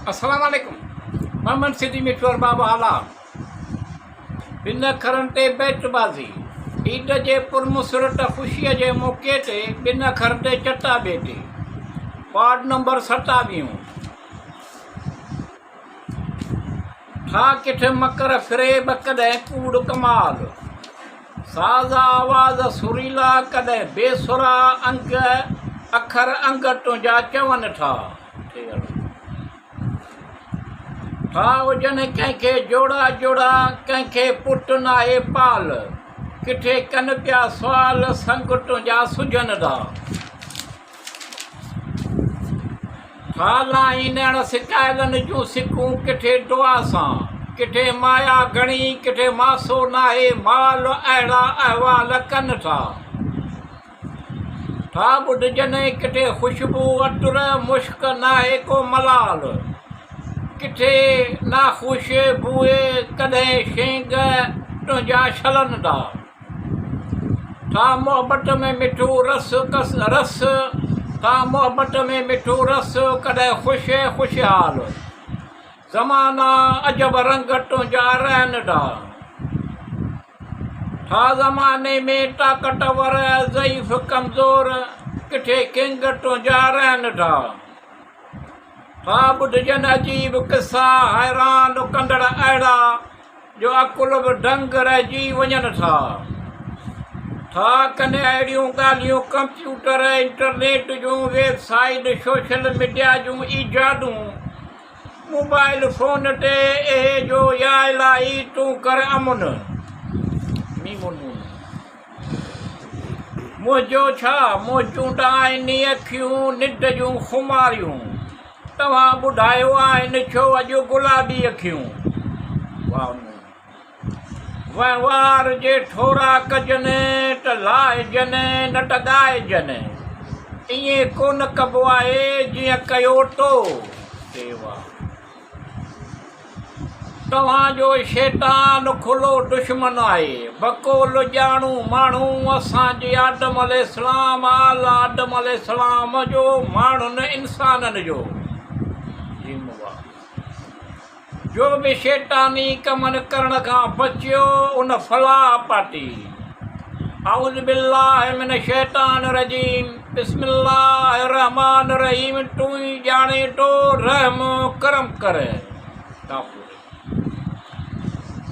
السلام عليڪم محمد سيدي مٺو ارباب هالا ٻن اکرن تي بيٽ بازي عيد جي پرمسرت خوشيء جي موقعي تي ٻن اکرن تي چٽا ڀيٽي وارڊ نمبر ستاويهون ٺا ڪٿ مڪر فريب ڪڏهن ڪوڙ ڪمال، ساز آواز سريلا ڪڏهن بي سرا انگ اکر انگ تنهنجا چون ٿا. ٿا هجن ڪنهن کي جوڙا جوڙا ڪنهن کي پٽ ناهي پال، ڪٿي ڪن پيا سوال سنگ تنهنجا سجهن ٿا. ٿا لاهين نيڻ سڪايلن جون سڪون ڪٿي دعا سان، ڪٿي مايا گهڻي، ڪٿي ماسو ناهي مال اهڙا احوال ڪن ٿا. ٿا ٻڌجن ڪٿي خوشبو عطر مشڪ ناهي ڪو ملال، ڪٿي ناخوش بوء ڪڏهن شينگ تنهنجا ڇلن ٿا. ٿا محبت ۾ مٺو رس ڪس رس ٿا محبت ۾ مٺو رس ڪڏهن خوش ۽ خوشحال زمانا عجب رنگ تنهنجا رهن ٿا ٿا زماني ۾ طاقتور ضعيف ڪمزور ڪٿي ڪنگ تنهنجا رهن ٿا ٿا ٻڌجن عجيب قصا حيران ڪندڙ اهڙا جو عقل به دنگ رهجي وڃن ٿا. ٿا ڪن اهڙيون ڳالهيون ڪمپيوٽر، انٽرنيٽ جون ويب سائيٽ، سوشل ميڊيا جون ايجادون، موبائل فون تي اهي جو يا الاهي تون ڪر امن. ميم نون. منهنجو ڇا، منهنجون ته آهن ئي اکيون ننڊ جون خماريون. توهان ٻڌايو آهن ڇو اڄ گلابي اکيون. وهنوار جي ٿورا ڪجن ته لاهجن نه ته ڳائجن. ائين ڪونه ڪبو آهي جيئن ڪيو تو. توهان جو شيطان کلو دشمن آهي. بقول ڄاڻو ماڻهو اسان جي آدم عليه السلام آل آدم عليه السلام جو ماڻهن انسانن جو جو به شيطاني ڪمن ڪرڻ کان بچيو ان فلاح پاتي. اعوذ بالله من الشيطان الرجيم بسم الله الرحمٰن الرحيم تون ئي ڄاڻين ٿو رحم ڪرم ڪر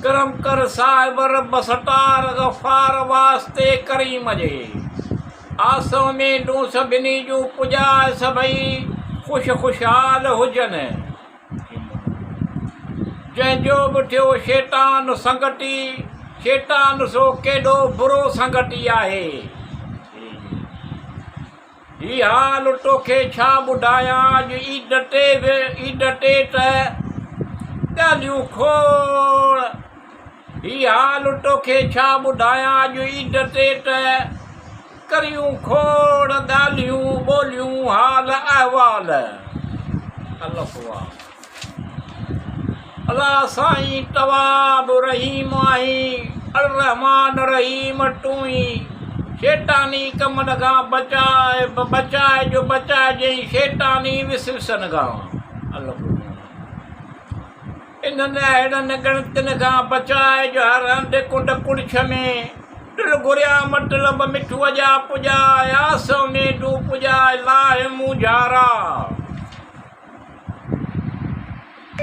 ڪرم ڪر صاحب رب ستار غفار واسطي ڪريم جي آس اميدون سڀني جون پڄاء سڀئي خوش خوشحال هجن. جنهن جو به ٿيو شيطان سنگتي، شيطان سو ڪيڏو برو سنگتي آهي. هي حال توکي ڇا ٻڌايان اڄ عيد تي به عيد تي ته ڳالهيون کوڙ. هي حال توکي ڇا ٻڌايان اڄ عيد تي ته ڪريون کوڙ ڳالهيون ٻوليون حال احوال. الف واء. الله سائين تواب رحيم آهين الرحمان الرحيم تون ئي شيطاني ڪمن کان بچاء بچاء جو بچائجئين شيطاني وسوسن کان. الف واء. انهن اهڙن ڳڻتين کان بچاء جو هر هنڌ ڪنڊ ڪڙڇ ۾ دل گهريا مطلب مٺوء جا پڄاء آس اميدون پڄاء لاهه مونجهارا.